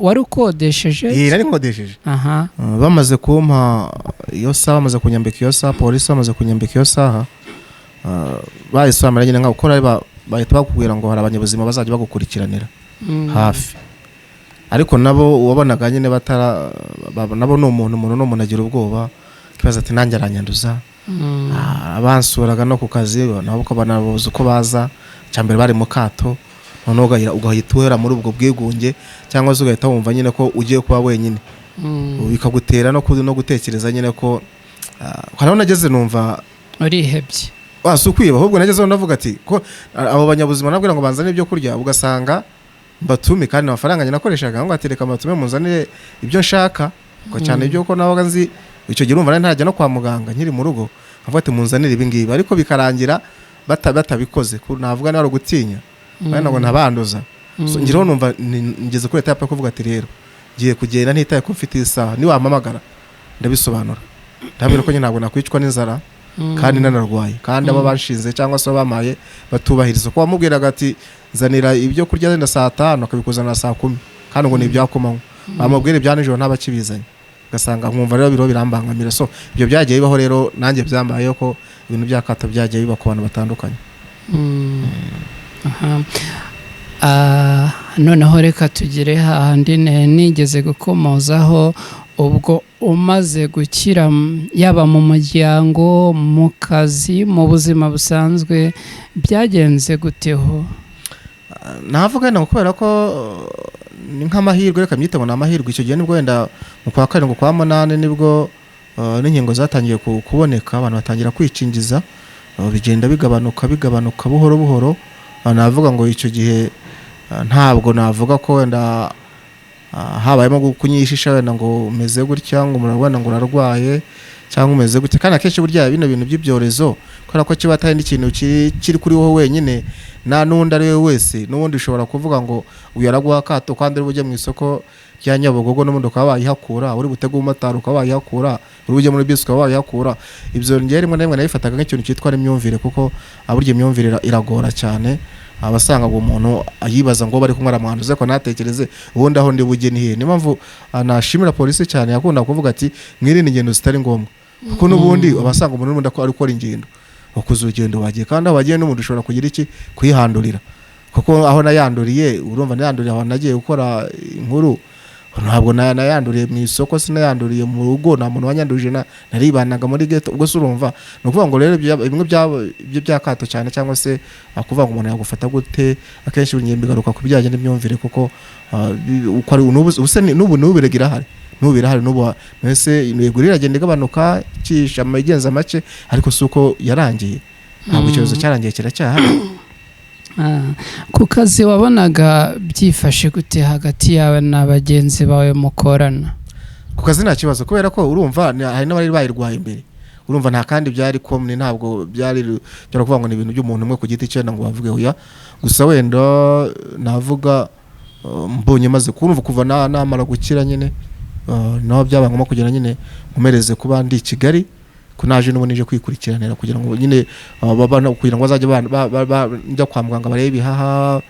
wari ukodesheje? Iyi nari nkodesheje. Bamaze kumpa iyo saha, bamaze kunyambika iyo saha, polisi bamaze kunyambika iyo saha, bahise bamara nyine nka gukora, bahita bakubwira ngo hari abanyabuzima bazajya bagukurikiranira hafi. Ariko nabo wabonaga nyine batara nabo ni umuntu, umuntu ni umuntu, agira ubwoba, akibaza ati nanjye aranyanduza. Abansuraga no ku kazi nabo ko banabuze uko baza. Icya mbere bari mu kato, noneho ugahita uhera muri ubwo bwigunge, cyangwa se ugahita wumva nyine ko ugiye kuba wenyine, bikagutera no gutekereza nyine ko hari aho nageze numva urihebye. Si ukwiba, ahubwo nagezeho ndavuga ati ko abo banyabuzima nabwira ngo banzanire ibyo kurya, ugasanga mbatume, kandi amafaranga njye nakoreshaga ngo atereka mbatume munzanire ibyo nshaka, ko cyane ibyo ko nabaga nzi icyo gihe, urumva nari ntarajya no kwa muganga, nkiri mu rugo, nkavuga ati munzanire ibi ngibi, ariko bikarangira batabikoze. Navuga niba ari ugutinya kandi ngo ntabanduza. So, ngeraho numva ngeze kuri étape yo kuvuga ati rero ngiye kugenda ntitaye ko mfite isaha, niwampamagara ndabisobanura, ndabwira ko nyine ntabwo nakwicwa n'inzara kandi nanarwaye, kandi abo banshinze cyangwa se bamaye batubahiriza, kuko wamubwiraga ati nzanira ibyo kurya wenda saa 5, akabikuzanira saa 10, kandi ngo ni ibya kumanywa, bamubwira ibya nijoro ntabakibizanye, ugasanga nkumva rero biriho birambangamira. So ibyo byagiye bibaho rero, nanjye byambayeho ko ibintu by'akato byagiye biba ku bantu batandukanye. Aha. Noneho reka tugere hahandi nigeze gukomozaho. Ubwo umaze gukira, yaba mu muryango, mu kazi, mu buzima busanzwe, byagenze guteho? Navuga wenda ngo kubera ko ni nk'amahirwe, reka mbyite ngo ni amahirwe, icyo gihe nibwo wenda mu kwa karindwi, kwa munani, nibwo n'inkingo zatangiye kuboneka, abantu batangira kwikingiza, bigenda bigabanuka, bigabanuka buhoro buhoro. Navuga ngo icyo gihe ntabwo navuga ko wenda habayemo kunyishisha wenda ngo umeze gutya, ngo umuntu wenda ngo urarwaye cyangwa umeze gutya. Kandi akenshi burya bino bintu by'ibyorezo, kubera ko kiba atari n'ikintu kiri kuri wowe wenyine, nta n'undi ari we wese, n'ubundi ushobora kuvuga ngo uyu araguha akato, kandi uri bujye mu isoko rya Nyabugogo n'ubundi ukaba wayihakura, uri butege umumotari ukaba wayihakura, uri bujye muri bisi ukaba wayihakura. Ibyo njyewe rimwe na rimwe nabifataga nk'ikintu cyitwa n'imyumvire, kuko burya imyumvire iragora cyane. Abasanga uwo muntu ayibaza ngo bari kumwe aramwanduza, ariko ntatekereze ubundi aho ndi bujye ni hehe. Niyo mpamvu nashimira polisi cyane, yakunda kuvuga ati mwirinde ingendo zitari ngombwa, kuko n'ubundi abasanga umuntu n'ubundi ari gukora ingendo, wakoze urugendo wagiye, kandi aho wagiye n'umuntu ushobora kugira iki, kuyihandurira. Kuko aho nayanduriye, urumva nayanduriye aho nagiye gukora inkuru, ntabwo nayanduriye mu isoko, sinayanduriye mu rugo, nta muntu wanyandurije, naribanaga muri ghetto. Ubwo se urumva, ni ukuvuga ngo rero bimwe ibyo by'akato cyane, cyangwa se kuvuga ngo umuntu yagufata gute, akenshi buri gihe bigaruka ku bijyanye n'imyumvire, kuko uko ari n'ubu ubuse n'ubu birega irahari, n'ubu irahari, n'ubu mbese yego iragenda igabanuka, icisha igenza make, ariko si uko yarangiye, ntabwo icyorezo cyarangiye, kiracyahari. Ku kazi wabonaga byifashe gute hagati yawe na bagenzi bawe mukorana? Ku kazi nta kibazo, kubera ko urumva hari n'abari bayirwaye imbere, urumva nta kandi byari common, ntabwo byari kuvuga ngo ni ibintu by'umuntu umwe ku giti cye ngo bavuge oya. Gusa wenda navuga mbonye maze kurumva kuva namara gukira nyine, naho byabaye ngombwa kugira nyine nkomereze kuba ndi i Kigali, ko naje n'ubundi nije kwikurikiranira kugira ngo nyine kugira ngo bazajye njya kwa muganga barebe ibihaha.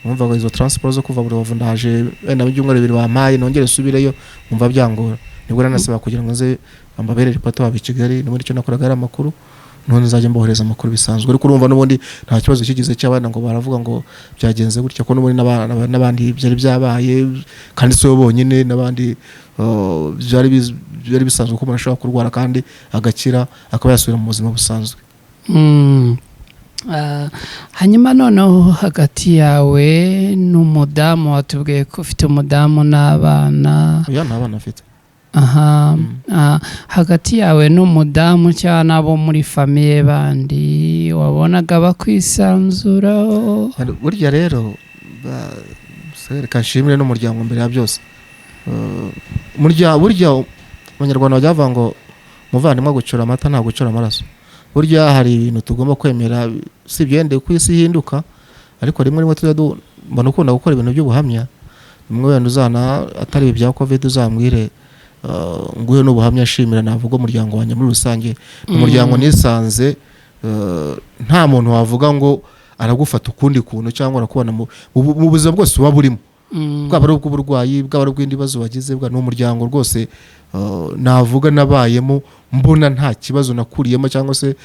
Numvaga izo transport zo kuva Rubavu ndaje wenda mu byumweru 2 bampaye nongere nsubireyo, nkumva byangora. Nibwo nanasaba kugira ngo nze mbabere reporter wabo i Kigali, n'ubundi icyo nakoraga ari amakuru, none nzajya mbohereza amakuru bisanzwe. Ariko urumva n'ubundi nta kibazo kigeze cy'abana ngo baravuga ngo byagenze gutya, ko n'ubundi n'abandi byari byabaye, kandi si bo bonyine, n'abandi byari bisanzwe ko umuntu ashobora kurwara kandi agakira, akaba yasubira mu buzima busanzwe. Hanyuma noneho hagati yawe n'umudamu, watubwiye ko ufite umudamu n'abana? Oya, nta bana afite. Aha, hagati yawe n'umudamu cyangwa n'abo muri famille bandi, wabonaga bakwisanzuraho? Burya rero reka nshimire n'umuryango mbere ya byose. Burya Abanyarwanda bajya bavuga ngo umuvandimwe agucura amata nta gucura amaraso. Burya hari ibintu tugomba kwemera, si byende ku isi ihinduka, ariko rimwe rimwe tujya mbona ukunda gukora ibintu by'ubuhamya, rimwe wenda uzana atari ibi bya COVID, uzambwire nguhe n'ubuhamya. Nshimira navuga umuryango wanjye muri rusange. Ni umuryango nisanze nta muntu wavuga ngo aragufata ukundi kuntu cyangwa arakubona mu buzima bwose uba burimo. Bwaba ari ubw'uburwayi, bwaba ari ubw'ibindi bibazo wagize, bwa ni umuryango rwose navuga nabayemo mbona nta kibazo nakuriyemo cyangwa se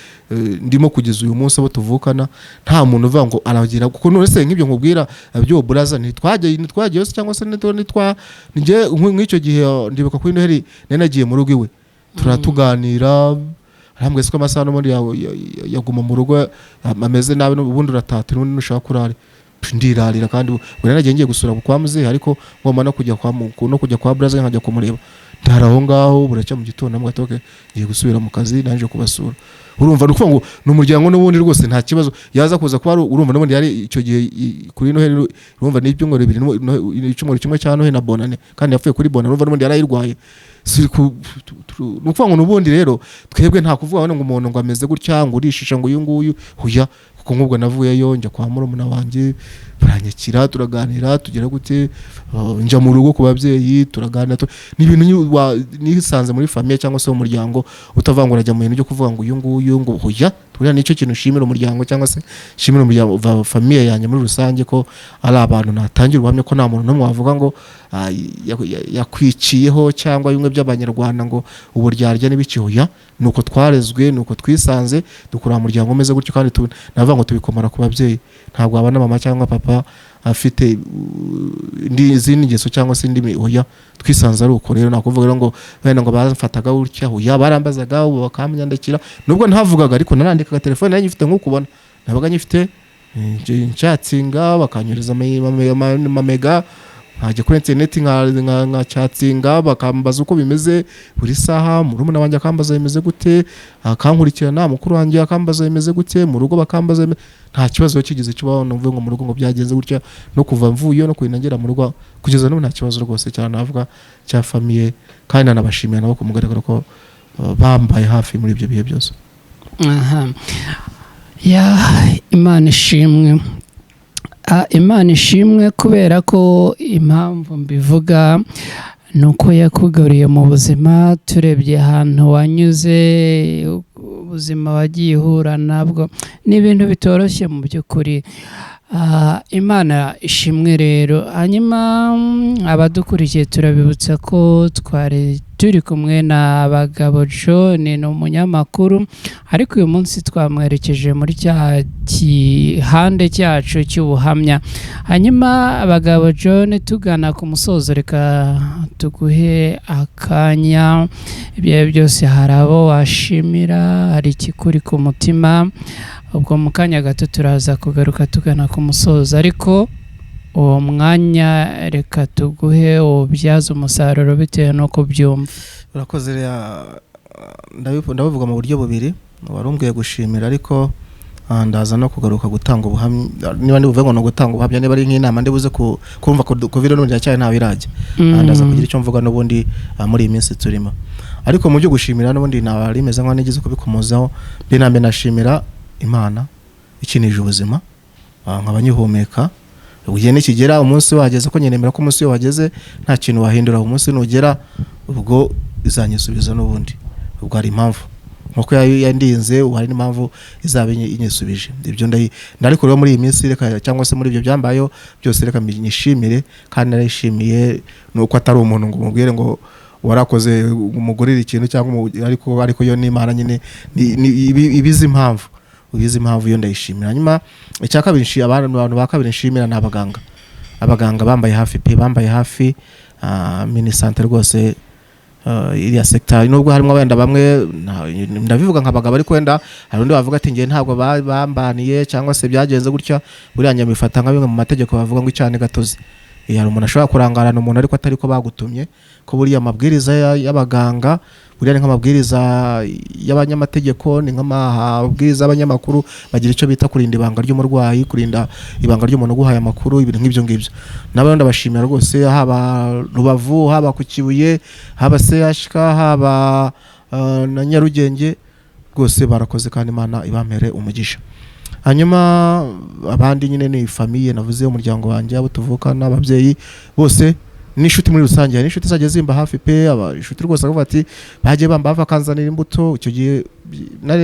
ndimo kugeza uyu munsi. Abo tuvukana nta muntu uvuga ngo aragira, kuko none se nk'ibyo nkubwira byo buraza, ntitwagiye se cyangwa se ntitwa njye nk'icyo gihe ndibuka kuri Noheli nari nagiye mu rugo iwe, turatuganira, arambwira se ko amasaha n'ubundi yaguma mu rugo ameze nabi, ubundi urataha, n'ubundi nushaka kurare. Pf, ndirarira. Kandi ubwo nari nagiye ngiye gusura kwa muzehe, ariko ngomba no kujya kwa buraza nkajya kumureba. Ndara aho ngaho, buracya mu gitondo, namwe ati: "Okay, ngiye gusubira mu kazi, naje kubasura." Urumva, ni ukuvuga ngo ni umuryango n'ubundi rwose nta kibazo yaza kuza kuba urumva n'ubundi yari icyo gihe kuri Noheli, urumva ni ibyumweru 2, icyumweru kimwe cya Noheli na Bonane, kandi yapfuye kuri Bonane. Urumva n'ubundi yarayirwaye. Ni ukuvuga ngo n'ubundi rero twebwe nta kuvuga ngo umuntu ngo ameze gutya, ngo urishisha, ngo uyu nguyu, huya. Kuko nk'ubwo navuyeyo njya kwa murumuna wanjye, baranyakira, turaganira, tugera gute, njya mu rugo ku babyeyi, turaganira. Ni ibintu nisanze muri famille cyangwa se mu muryango, utavuga ngo urajya mu bintu byo kuvuga ngo uyu nguyu ngo huya. Buriya nicyo kintu nshimira umuryango cyangwa se nshimira umuryango, famille yanjye muri rusange, ko ari abantu natangira ubuhamya ko nta muntu n'umwe wavuga ngo yakwiciyeho cyangwa bimwe by'abanyarwanda ngo uburyarya n'ibiki. Hoya, ni uko twarezwe, ni uko twisanze dukura mu muryango umeze gutyo. Kandi navuga ngo tubikomora ku babyeyi. Ntabwo wabona mama cyangwa papa afite izindi ngeso cyangwa se indi hoya, twisanze ari uko. Rero nakuvuga rero ngo wenda ngo bamfataga gutya, hoya, barambazaga, ubu bakamyandikira. Nubwo ntavugaga, ariko narandikaga. Telefone nari nyifite nk'uko ubona, nabaga nyifite, nchattinga, bakanyuriza amamega, nkajya kuri interineti nkachattinga, bakambaza uko bimeze buri saha. Murumuna wanjye akambaza bimeze gute, akankurikirana, mukuru wanjye akambaza bimeze gute, mu rugo bakambaza nta kibazo kigeze kibaho numve ngo mu rugo ngo byagenze gutya. No kuva mvuye no kurinda ngera mu rugo kugeza n'ubu nta kibazo rwose cyane navuga cya famille. Kandi nanabashimira nabo ku mugaragaro ko bambaye hafi muri ibyo bihe byose. Aha ya, Imana ishimwe. Imana ishimwe, kubera ko impamvu mbivuga ni uko yakugariye mu buzima. Turebye ahantu wanyuze, ubuzima wagiye uhura nabwo, ni ibintu bitoroshye mu by'ukuri. Imana ishimwe rero. Hanyuma abadukurikiye turabibutsa ko twari turi kumwe na Bagabo John, ni umunyamakuru, ariko uyu munsi twamwerekeje muri cya gihande cyacu cy'ubuhamya. Hanyuma Bagabo John, tugana ku musozo, reka tuguhe akanya. Ibyo ari byo byose hari abo washimira, hari ikikuri ku mutima. Ubwo mu kanya gato turaza kugaruka tugana ku musozo, ariko uwo mwanya reka tuguhe ubyaze umusaruro bitewe n'uko ubyumva. Urakoze. Rero ndabivuga mu buryo bubiri. Wari umbwiye gushimira, ariko ndaza no kugaruka gutanga ubuhamya, niba ndibuvuge ngo ni ugutanga ubuhamya, niba ari nk'inama ndibuze kumva covid n'ubundi iracyari, ntawe irajya. Ndaza kugira icyo mvuga n'ubundi muri iyi minsi turimo. Ariko mu byo gushimira n'ubundi naba rimeze nkaho nigeze kubikomozaho. Mbere na mbere nashimira Imana ikinije ubuzima, nkaba nkihumeka. Igihe nikigera, umunsi wageze, ko nyine nemera ko umunsi iyo wageze nta kintu wahindura, umunsi nugera ubwo izanyisubiza n'ubundi. Ubwo hari impamvu nkuko yandinze, ubu hari n'impamvu izaba inyisubije. Ibyo ariko rero muri iyi minsi reka, cyangwa se muri ibyo byambayeho byose, reka nyishimire kandi narayishimiye. Ni uko atari umuntu ngo umubwire ngo warakoze, umugurire ikintu cyangwa ariko yo ni Imana nyine ibizi impamvu, ubizi impamvu, yo ndayishimira. Hanyuma icya kabiri, abantu ba kabiri nshimira ni abaganga. Abaganga bambaye hafi pe, bambaye hafi, minisante rwose, iriya secteur, nubwo harimo wenda bamwe ndabivuga nk'abagabo, ariko wenda hari undi wavuga ati ngiye ntabwo bambaniye cyangwa se byagenze gutya. Buriya nyamifata nka bimwe mu mategeko bavuga ngo icana gatozi. Hari umuntu ashobora kurangarana umuntu ariko atari ko bagutumye, ko buriya amabwiriza y'abaganga buriya ni nk'amabwiriza y'abanyamategeko, ni nk'amabwiriza y'abanyamakuru. Bagira icyo bita kurinda ibanga ry'umurwayi, kurinda ibanga ry'umuntu uguhaye amakuru, ibintu nk'ibyo ngibyo. Nabo ndabashimira rwose, haba Rubavu, haba ku Kibuye, haba CHK, haba na Nyarugenge, rwose barakoze kandi Imana ibampere umugisha. Hanyuma abandi nyine ni famille navuze, umuryango wanjye, abo tuvukana, ababyeyi bose. N'inshuti muri rusange, hari n'inshuti zagiye zimba hafi pe. Aba inshuti rwose akavuga ati bagiye bamba hafi, akanzanira imbuto. Icyo gihe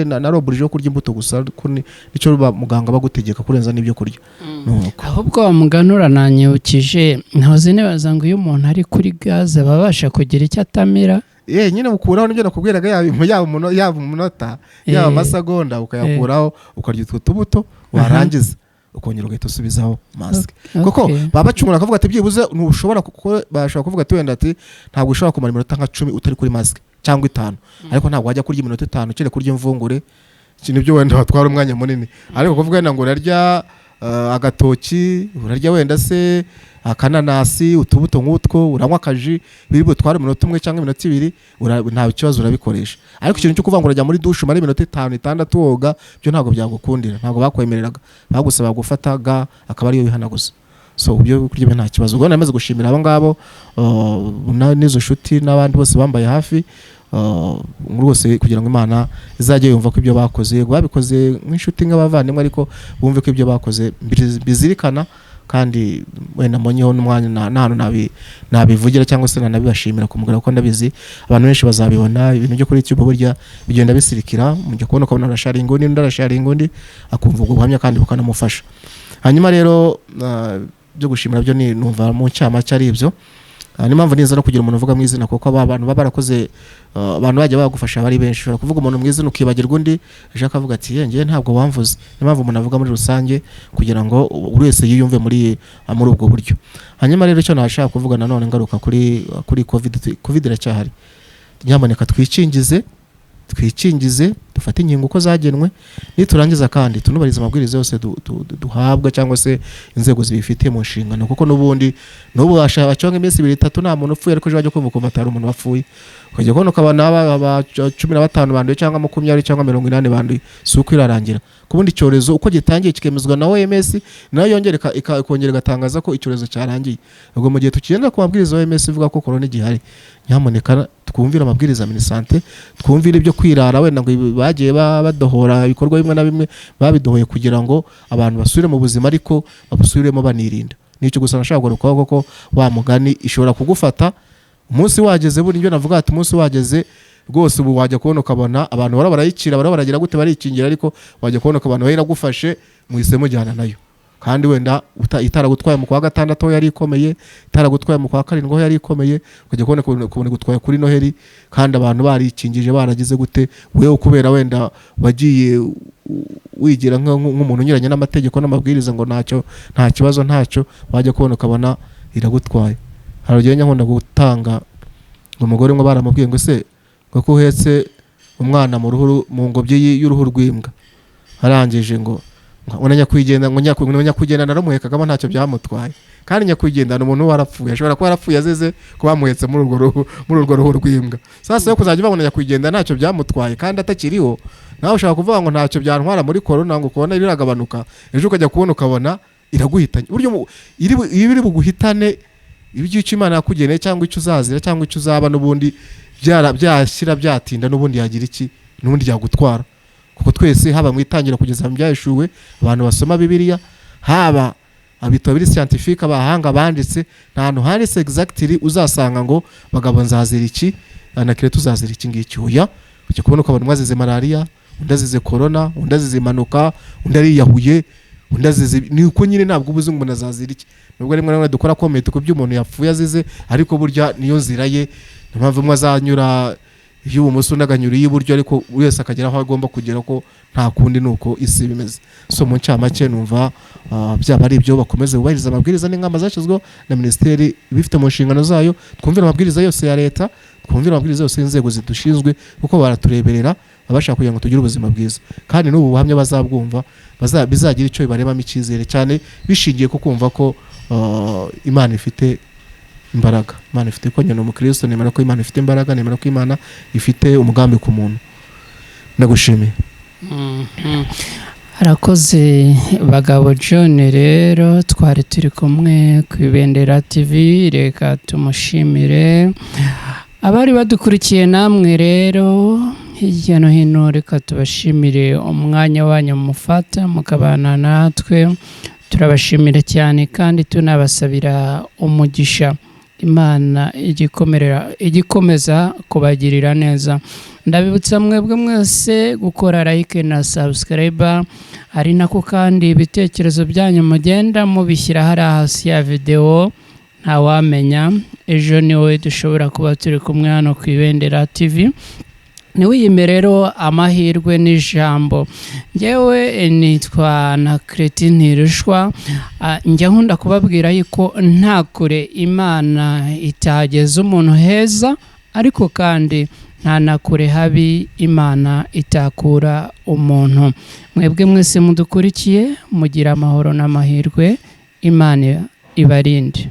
naroburijeho kurya imbuto gusa, ko nicyo muganga bagutegeka kurenza n'ibyo kurya. Nuko. Ahubwo wa mugani urananyibukije, ntahoze nibaza ngo iyo umuntu ari kuri gaze aba abasha kugira icyo atamira? Eh, nyine ukuraho nibyo nakubwiraga, yaba umunota, yaba amasegonda, ukayakuraho, ukarya utwo tubuto, warangiza ukongera ugahita usubizaho masike, kuko baba bacungura bakavuga ati byibuze ntushobora, kuko bashobora kuvuga ati wenda ati ntabwo ushobora kumara iminota nka 10 utari kuri masike cyangwa 5, ariko ntabwo wajya kurya iminota 5 kereka kurya imvungure, ikintu byo wenda watwara umwanya munini. Ariko kuvuga wenda ngo urarya agatoki, urarya wenda se akananasi, utubuto nk'utwo, uranywa akaji, biri butware umunota 1 cyangwa iminota 2, nta kibazo, urabikoresha. Ariko ikintu cyo kuvuga ngo urajya muri dushe umare iminota 5, 6 woga, byo ntabwo byagukundira, ntabwo bakwemereraga, bagusaba gufata ga akaba ariyo wihanaguza. So ibyo kurya byo nta kibazo. Ubwo namaze gushimira abo ngabo, n'izo nshuti n'abandi bose bambaye hafi, rwose kugira ngo Imana izajye yumva ko ibyo bakoze, yego babikoze nk'inshuti, nk'abavandimwe, ariko bumve ko ibyo bakoze bizirikana, kandi wenda mbonyeho n'umwanya n'ahantu nabivugira cyangwa se nanabibashimira ku mugaragaro, kuko ndabizi abantu benshi bazabibona. Ibintu byo kuri YouTube burya bigenda bisirikira, mujya kubona ukabona arasharinga undi, undi arasharinga undi, akumva ubwo buhamya kandi bukanamufasha. Hanyuma rero byo gushimira byo ni numva mu ncamake ari ibyo. Niyo mpamvu niza no kugira umuntu uvuga mu izina, kuko aba bantu baba barakoze, abantu bajya bagufasha bari benshi, ushobora kuvuga umuntu mu izina ukibagirwa undi, ejo akavuga ati ye ngewe ntabwo wamvuze. Niyo mpamvu umuntu avuga muri rusange kugira ngo buri wese yiyumve muri ubwo buryo. Hanyuma rero icyo nashaka kuvuga nanone ngaruka kuri COVID, COVID iracyahari, nyamuneka twikingize, twikingize, dufate inkingo uko zagenwe. Niturangiza kandi tunubahirize amabwiriza yose duhabwa cyangwa se inzego zibifitiye mu nshingano, kuko n'ubundi n'ubu bacyonga iminsi 2, 3 nta muntu upfuye, ariko ejo wajya kumva ukumva atari umuntu wapfuye, ukajya kubona ukabona aba 15 banduye cyangwa 20 cyangwa 80 banduye. Si uko irarangira ku bundi icyorezo uko gitangiye kikemezwa na OMS, nayo yongera ikongera igatangaza ko icyorezo cyarangiye. Ubwo mu gihe tukigendera ku mabwiriza ya OMS ivuga ko corona igihari, nyamuneka twumvire amabwiriza ya Minisante, twumvire ibyo kwirara wenda ngo ibi bagiye badohora ibikorwa bimwe na bimwe, babidohoye kugira ngo abantu basubire mu buzima, ariko babusubiremo banirinda. Nicyo gusa nashaka kugarukaho, kuko wa mugani ishobora kugufata umunsi wageze. Buri ibyo navuga ati umunsi wageze rwose, ubu wajya kubona ukabona abantu bara barayikira, bara baragira gute, barikingira, ariko wajya kubona ukabona iragufashe, muhise mujyana nayo, kandi wenda itaragutwaye mu kwa gatandatu aho yari ikomeye, itaragutwaye mu kwa karindwi aho yari ikomeye, ukajya kubona ukabona igutwaye kuri Noheli, kandi abantu barikingije, baragize gute, wewe kubera wenda wagiye wigira nk'umuntu unyuranye n'amategeko n'amabwiriza ngo ntacyo, nta kibazo, ntacyo, wajya kubona ukabona iragutwaye. Hari urugero njya nkunda gutanga, ngo umugore umwe baramubwiye ngo se ngo ko uhetse umwana mu ruhu, mu ngobyi y'uruhu rw'imbwa, arangije ngo na nyakwigendera, ngo nyakwigendera naramuhekagamo ntacyo byamutwaye, kandi nyakwigendera ni umuntu warapfuye, ashobora kuba yarapfuye azize kuba bamuhetse muri urwo ruhu rw'imbwa. Sasa yo kuzajya ubona nyakwigendera ntacyo byamutwaye kandi atakiriho, nawe ushobora kuvuga ngo ntacyo byantwara muri corona, ngo kubona iragabanuka, ejo ukajya kubona ukabona iraguhitanye. Buryo iyo iri buguhitane, ibyo icyo Imana yakugeneye cyangwa icyo uzazira cyangwa icyo uzaba, n'ubundi byashyira byatinda, n'ubundi yagira iki, n'ubundi yagutwara. Kuko twese, haba mu itangira kugeza mu Byahishuwe, abantu basoma Bibiliya, haba abitabo biri scientifique, abahanga banditse, nta hantu handitse exactly uzasanga ngo bagabo nzazira iki, anakire tuzazira iki ngiki. Oya, ujya kubona ukabona umwe azize malariya, undi azize corona, undi azize impanuka, undi ariyahuye, undi azize. Ni uko nyine ntabwo uba uzi ngo umuntu azazira iki, nubwo rimwe na rimwe dukora comment ku byo umuntu yapfuye azize, ariko burya niyo nzira ye. Niyo mpamvu umwe azanyura iy'ubumoso, undi akanyura iy'iburyo, ariko buri wese akagera aho agomba kugera, ko nta kundi, ni uko isi bimeze. So mu ncamake numva byaba ari ibyo. Bakomeze bubahiriza amabwiriza n'ingamba zashyizweho na minisiteri ibifite mu nshingano zayo, twumvire amabwiriza yose ya leta, twumvire amabwiriza yose y'inzego zidushinzwe, kuko baratureberera, baba bashaka kugira ngo tugire ubuzima bwiza. Kandi n'ubu buhamya bazabwumva, bizagira icyo bibarebamo icyizere cyane, bishingiye ku kumva ko Imana ifite imbaraga, Imana ifite, ko nyine umukristo nemera ko Imana ifite imbaraga, nemera ko Imana ifite umugambi ku muntu. Ndagushimiye. Harakoze Bagabo John. Rero twari turi kumwe ku Ibendera TV, reka tumushimire. Abari badukurikiye namwe rero hirya no hino, reka tubashimire umwanya wanyu mufata mukabana natwe, turabashimira cyane kandi tunabasabira umugisha. Imana ijya ikomeza kubagirira neza. Ndabibutsa mwebwe mwese gukora like na subscribe, ari nako kandi ibitekerezo byanyu mugenda mubishyira hariya hasi ya videwo. Ntawamenya, ejo niwe dushobora kuba turi kumwe hano ku Ibendera TV. Ntiwiyime rero amahirwe n'ijambo. Ngewe nitwa na Kereti Ntirushwa. Njya nkunda kubabwira yuko nta kure Imana itageza umuntu heza, ariko kandi nta na kure habi Imana itakura umuntu. Mwebwe mwese mudukurikiye, mugira amahoro n'amahirwe. Imana ibarinde.